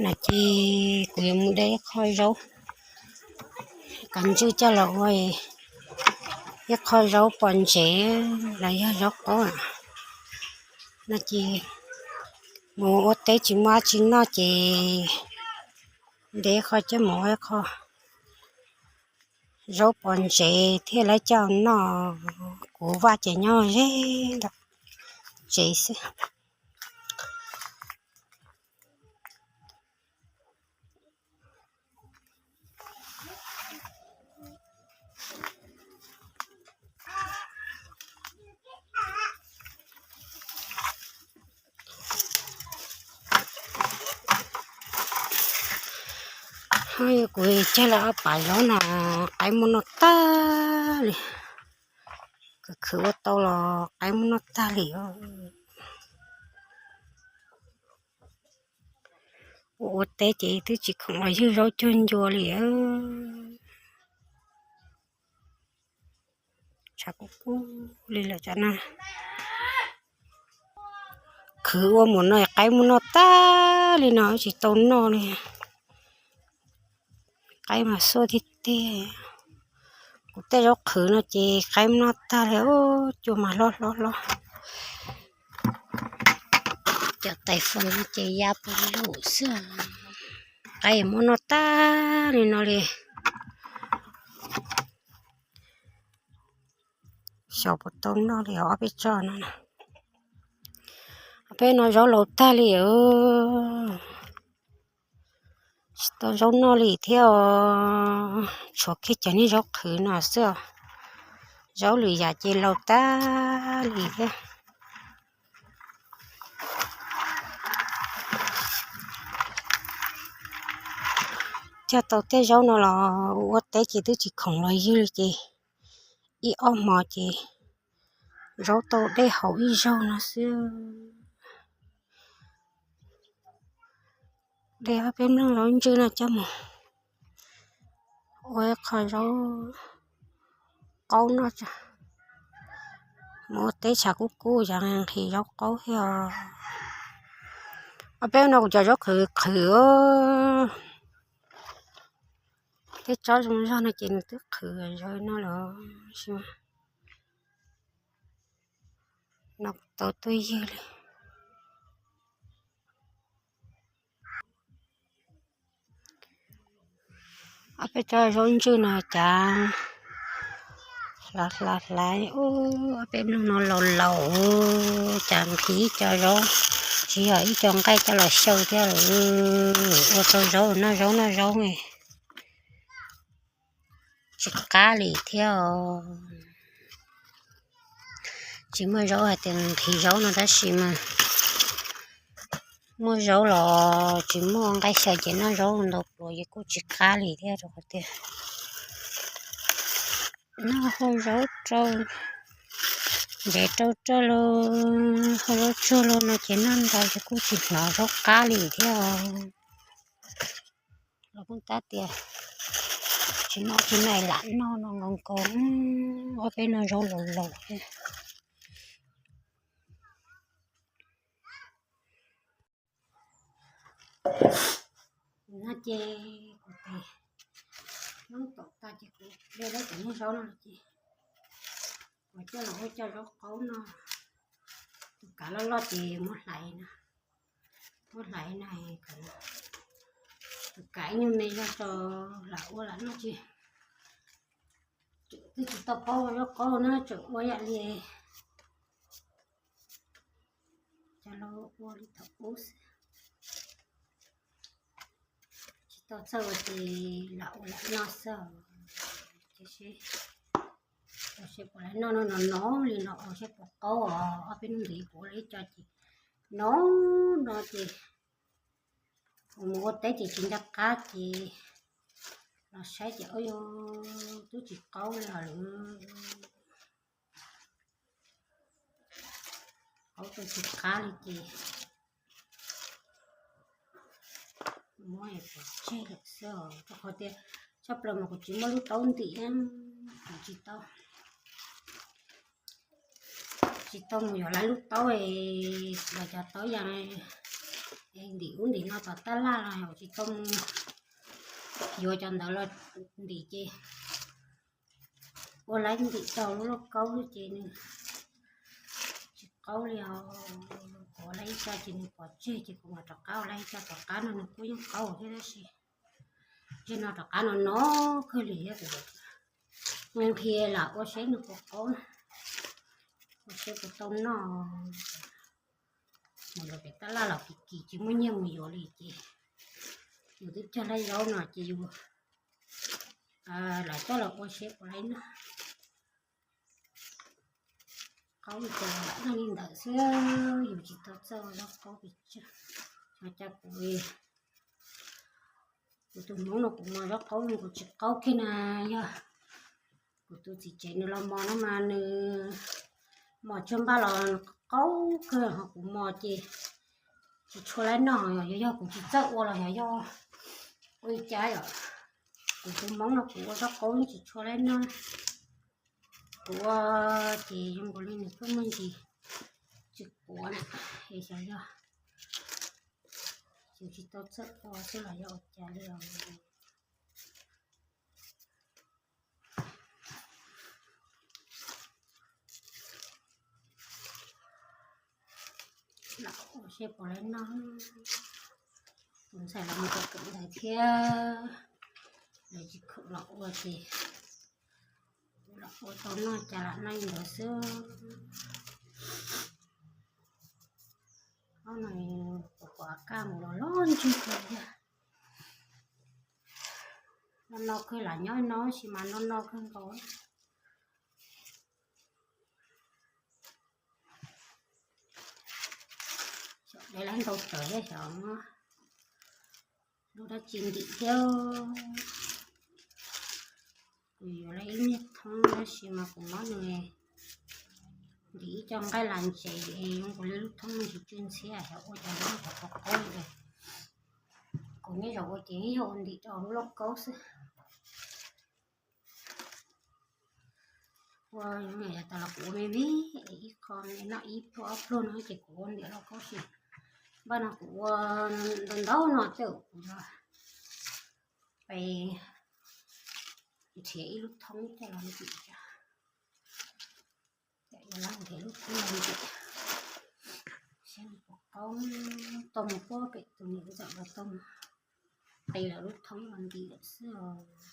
No ces kuv yuav mus de ib qho zaub, kav ntswj coj los ua ib qho zaub pom ntsev los yog zaub qaub no ces mus ua teb tsis muaj dab tsi noj ces de qho coj mus ua ib qho zaub pom ntsev thiab lawv coj noj. Kuv vaj ces nyob ze ntawm tsev xwb. Kuv cog lawm ob pam zaub no, qaib muab noj tag li. Khwv khwv ua tau los qaib muab noj tag li. Ua ua teb ces twb tsis khoom los ywg zaub cuag ncua li. Tshav kub kub li lawm cov no. Khwv ua mus no qaib muab noj tag li no tsis tau noj li. Qaib mas xuaj tiag tiag. Kuv tej zaub qhwv no ces qaib muab noj tag li, cua mas hlob hlob hlob. Cov tais fo no ces ya pus lum xwb, qaib muab noj tag li no li. Xyov puas tau noj li os ob peb tsob no. Ob peb no zaub laus tag li, tsis tau zaub noj li thiab os. Tshuav kiag cov niag zaub qhwv no xwb os. Zaub lwm yam ces laus tag li thiab. Cog tau tej zaub no los ua teb ces twb tsis khoom los ywg li ces ib ob hmo ces zaub tau dej haus ib zaug no xwb. De ob peb mloog zaub ntswg no coj mus ua ib qho zaub qaub noj tso. Mus ua teb tshav kub kub yog nqhis zaub qaub thiab os. Ob peb no kuv cov zaub qhwv qhwv, tej tsob zoo zog no ces nws twb qhwv zaub no los sis no kuv tau tuaj ywg li. Ob peb tsob zaub ntswg no cas hlav hlav hlav, ob peb mloog no laus laus, cas nqhis ib co zaub, tsis yog ib co nqaij coj los xyaw thiab. Ua tau zaub noj zaub noj zaub tsis qab li thiab. Tsis muaj zaub hais tias nqhis zaub no tab sis mas muaj zaub los tsis muaj nqaij xyaw ces noj zaub ntau pluav ces kuj tsis qab li thiab rau qhov tias noj hau zaub rau, ntev rau rau los hau zaub tsuag los no ces noj ntau ces kuj tsis hnov zaub qab li thiab. Los kuj tab tias tsis noj tsis noj lam noj no nkaus nkaus, ob peb no zaub laus laus thiab. No ces kuv tes noob tom tag ces kuv de lawm cov niag zaub no ces kuv coj los ua cov zaub qaub no. Tus kav loj loj ces muab hlais no, muab hlais no, tus kav ib nyuag me zog tso lam ua lam noj tsis, twb tsis tau paub ua zaub qaub na, tseem ua yam li cov laus ua li thaum ub xwb. Tsis tau txawj ua ces lam ua lam noj xwb. Ces seb, seb puas lam noj no no no li no, seb puas qaub os. Ob peb hnub ntawd kuv ua li co ces no no ces kuv mus ua teb ces tsis nco qab ces los saib ces ua yog twb tsis qaub li os. Qaub tau tsis qab li ces muab pov tseg lawm xwb os, rau qhov tias tshaj plaws mas kuv tsis muaj lub taub ntim, kuv tsis tau, tsis tau mus yuav lawv lub taub, los cov taub yas Ntim ub ntim no tom tab laj los tsis tau mus yuav cov ntawd los ntim ces ua laib ntim tau lub lauj kaub ces nws tsis qaub li os. Kuv ua laib ib co ces nws pov tseg ces kuv mam rov qab ua laib ib co tom qab no nws kuj yeej qaub thiab tab sis tej no rov qab no no kawg li thiab kuv nqhia lam ua seb nws puas qaub na, ua seb puas tau noj. Mus lawm pem tab laj los kim kim tsis muaj nyiaj mus yuav li ces yus twb cog laib zaub no ces yus lam coj los ua seb puas laib noj. Qaub ces lam noj li ntawd xwb, yus tsis tau txawj ua zaub qaub pes tsawg. Xyov cas kuv, kuv tus hmoob no kuv mos zaub qaub no kuv tsis qaub kiag na. Yog kuv tus txiv tsev nws los mos no mas nws mos tsawg npaj los qaub kawg, ho kuv mos ces tsis tshua laib noj. Yog, yog kuv tsis txawj ua los yog, yog ua li cas yom, kuv tus hmoob no kuv ua zaub qaub yeej tsis tshua laib noj. Kuv ua ces zoo nkaus li nws pheej muaj ntsis tsis quav na, es xyov yog yus tsis tau txawj ua xwb los yog ua cas li os. Lam ua seb puas laib noj. Tus ntxhais los mus kawm ntawv thiab, lawv tsis khoom los ua ces los ua tau noj cas lam noj li ntawd xwb. Ob no kuv pom kaj mus los loj ntsug kawg thiab. No no kawg lam nyob no sis mas no no kawg nkaus. Xyov dev lab ntau tawm thiab xyov muab lub dab tsi ntim thiab. Kuv yuav lawm ib niag thoob tab sis mas kuv muab nws ntim ib co nqaij las ntsev es zoo nkaus li lub thoob no tsis tsw ntxhiab, xyov ua cas lub no qhov qaub li. Kuv nyob zaum ua ces yog ua ntim rau hauv lub lauj kaub xwb. Ua zoo yam tas los kuv ua me me ib qho me noj ib pluag ob pluag no ces kuv ua ntim lauj kaub xwb. Npaj no kuv ua ntau ntau no tej zaum kuv yuav pe nrhiav ib lub thoob coj los ntim. Ces yuav los nrhiav lub thoob los ntim, saib nws puas qaub. Tau mus puag pem tus niam ntxawm los tau mus qi lawv lub thoob los ntim lawm xwb os.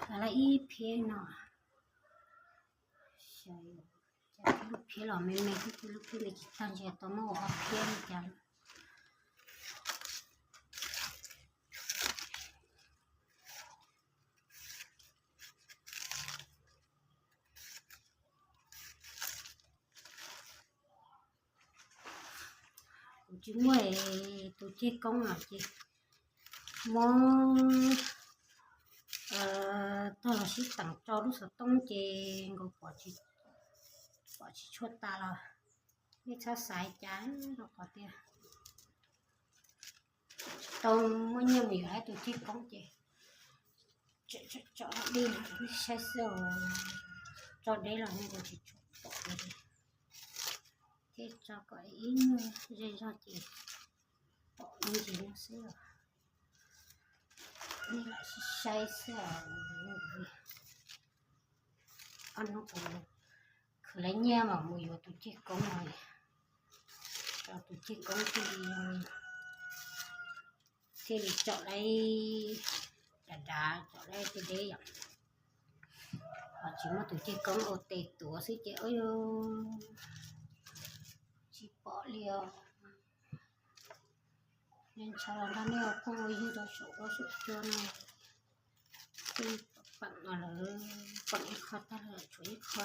Hais lawm ib phiab no, lub phiab los me me, lub phiab me tsis tag ntshe tau muab ua ob phiab li cas. Kuv tsis muaj tus ceg koob no ces muab tog los sib teem tso lub xov tooj ces nkaus pom tsis tshua tas los nej txhob xav cas rau qhov tias tsis tau muaj nyiaj mus yuav tus ceg koob ces tso deb saib xwb, tso deb los nws tsis tshua pom li. Thiab tso kom ib nyuag zej zog ces pom ib ntsis no xwb os. Nej lam sib saib xwb os. Ob hnub kuv khwv lawv nyiaj mas mus yuav tus ceg koob no, tus ceg koob thiaj li, thiaj li tsom laib dav dav, tsom laib deb deb yom. Ho tsis muaj tus ceg koob ua tes tuav xwb ces tsis pom li os. Nej ntshaw los nrog nej ua phooj ua ywg rau saum huab saum cua no, twb peem no lawm, peem ib qho tag lawm tshuav ib qho.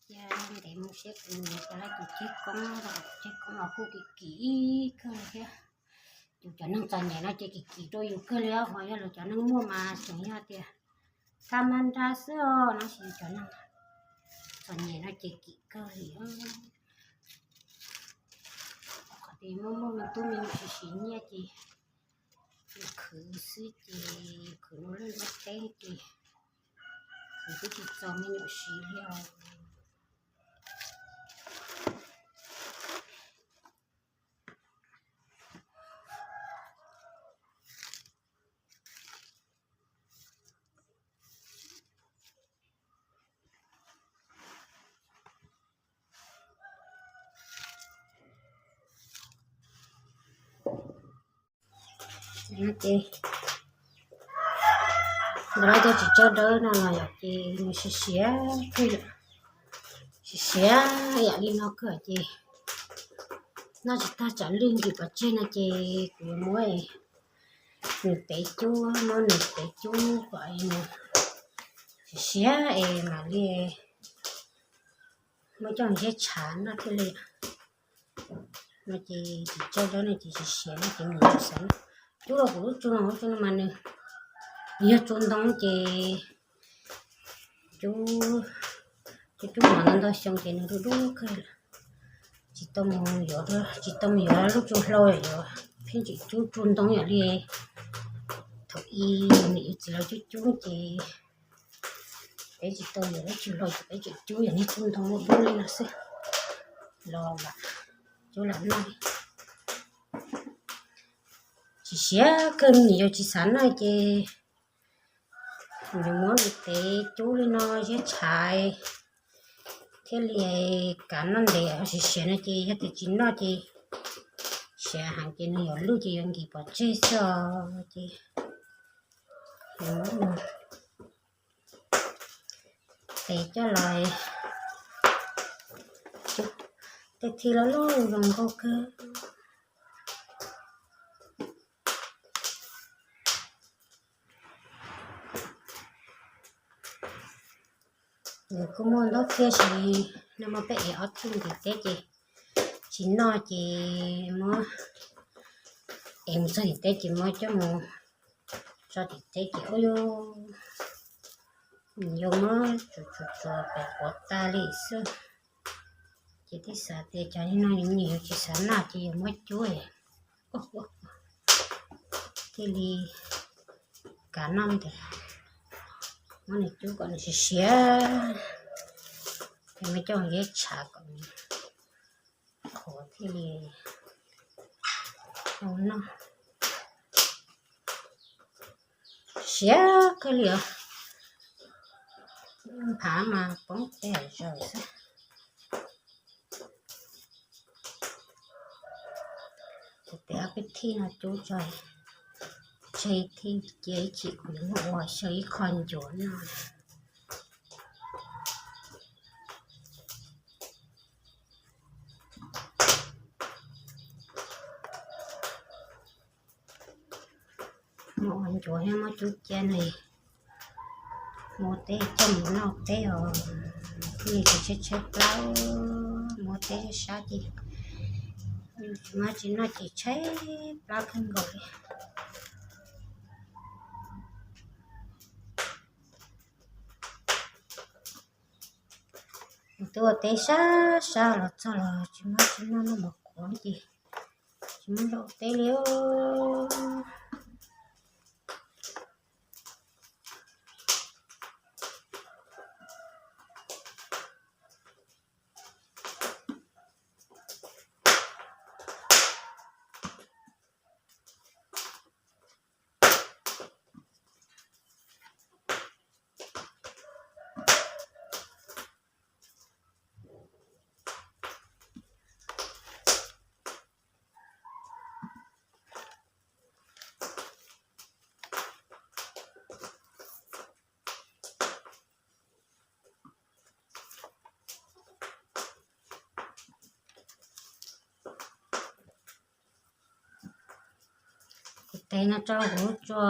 Cia ntev mus seb kuv yuav tau lawm tus ceg koob, tus ceg koob los kuj kim kim kawg li thiab. Yus cov neeg txom nyem no ces kim kim rau yus kawg li, ho yog lawv cov neeg muaj mas tseem yog tias kab mab nrab xwb os, tab sis yus cov neeg Txom nyem no ces kim kawg li. Qhov tias muaj muaj me tub me nyuam siv siv nyiaj ces yus khwv xwb ces khwv ua lwj ua teb ces khwv twb tsis txaus me nyuam siv li os. Ces nkawd lawv cov txiv tsawb dawb no los yom ces nws siav siav kawg, siav siav yam li no kawg ces noj tsis tag tsam lwj nkim pov tseg no ces kuv yuav muab nws tev cub, muab nws tev cub kom nws siav siav es mam li muab coj mus ziab tshav noj thiaj li. No ces txiv tsawb dawb no ces siav siav no ces mus xav cub los kuv lub tsu no, lub tsu no mas nws yog tsu ntoo ces cub, cub cub mov ntau ntau xyoo ces nws dub dub kawg. Tsis tau mus yuav, tsis tau mus yuav lub tsu hlau, yuav pheej tseem cub tsu ntoo yam li thaum ub niam yus txiv lawv cub cub ces peb tsis tau yuav lub tsu hlau ces peb tseem cub yam li tsu ntoo dub dub li no xwb los lam cub lam noj. Tsis siav kawg, nws yog tsis xav noj ces yuav muab nws tev cub li no ziab tshav thiaj li kav noj ntev. Siav siav no ces yog tias tsis noj ces siav heev ces nws yuav lwj ces yuav nkim pov tseg xwb os. Ces yuav muab nws tev coj los cub tej thij loj loj zoo nkauj kawg. Nws kuj muaj ntau thiab, sis nag hmo peb ev ob tug ntim teb ces tsis noj ces muab, ev mus txog tim teb ces muab coj mus tso tim teb ces ua, yuav muab tsuav tsuav tsuav kom quav tas li xwb. Ces thiaj xav tias cov li no nws yuav tsis xav noj ces yuav muab cub thiaj li kav noj ntev. Muab nws cub kom nws siav siav, ces muab coj mus ziab tshav kom nws qhuav thiaj li zoo noj. Siav kawg li os. Phav mas poob teb zaws xwb. Ces ob peb thij no cub tso, tseg thij cia ib chim kuv yuav muab ua xyaw ib qho ncuav no. Muab ua ncuav thiab muab cub cia no, muab teb coj mus noj teb os, thiaj li tsis tshaib tshaib plab. Muab teb sab ces tsis muab tsis noj ces tshaib plab kawg nkaus li. Twb ua teb sab sab los txog los tsis muab tsis noj, noj mov qhuav ces tsis muab nrog ua teb li. Kuv tes no rau kuv lub tsua,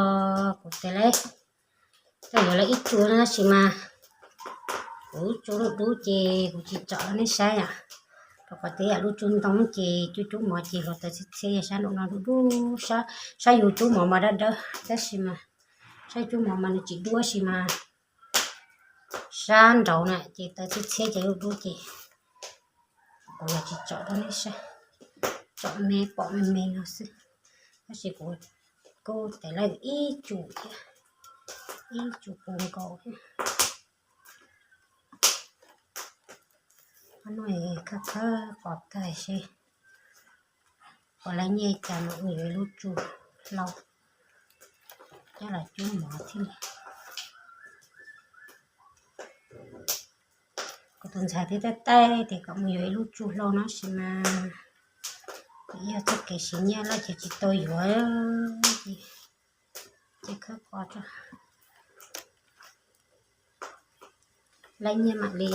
kuv tes lawm, tau yuav lawm ib tsua no tab sis mas kuv lub tsua dub dub ces kuv tsis tsom nej saib yom. Rau qhov tias yam lub tsua ntoo ces cub cub mov ces hluav taws txhiab txhiab, yog sab nraum no dub dub, sab yus cub mov mas dawb dawb tab sis mas sab cub mov mas nws tsis dub tab sis mas sab nraud na ces tawv txhiab txhiab ces lub dub ces kuv yuav tsis tsom rau nej saib, tsom me pom me me no xwb. Tab sis kuv kuj tev lawm ib tsum thiab, ib tsum puv nkaus thiab. Ob no khawb khawb qos tag seb puas laib nyiaj cas mam mus yuav ib lub tsu hlau coj los cub mov thiab. Kuv tus ntxhais twb taij taij tias kom mus yuav ib lub tsu hlau no tab sis mas yog txoj kev siv nyiaj lawm ces tsis tau yuav, ces khawb qos tso, laib nyiaj mam li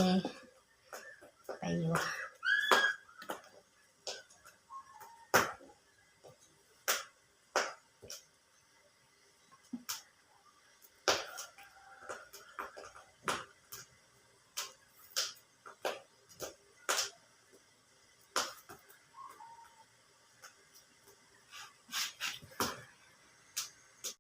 pais yuav.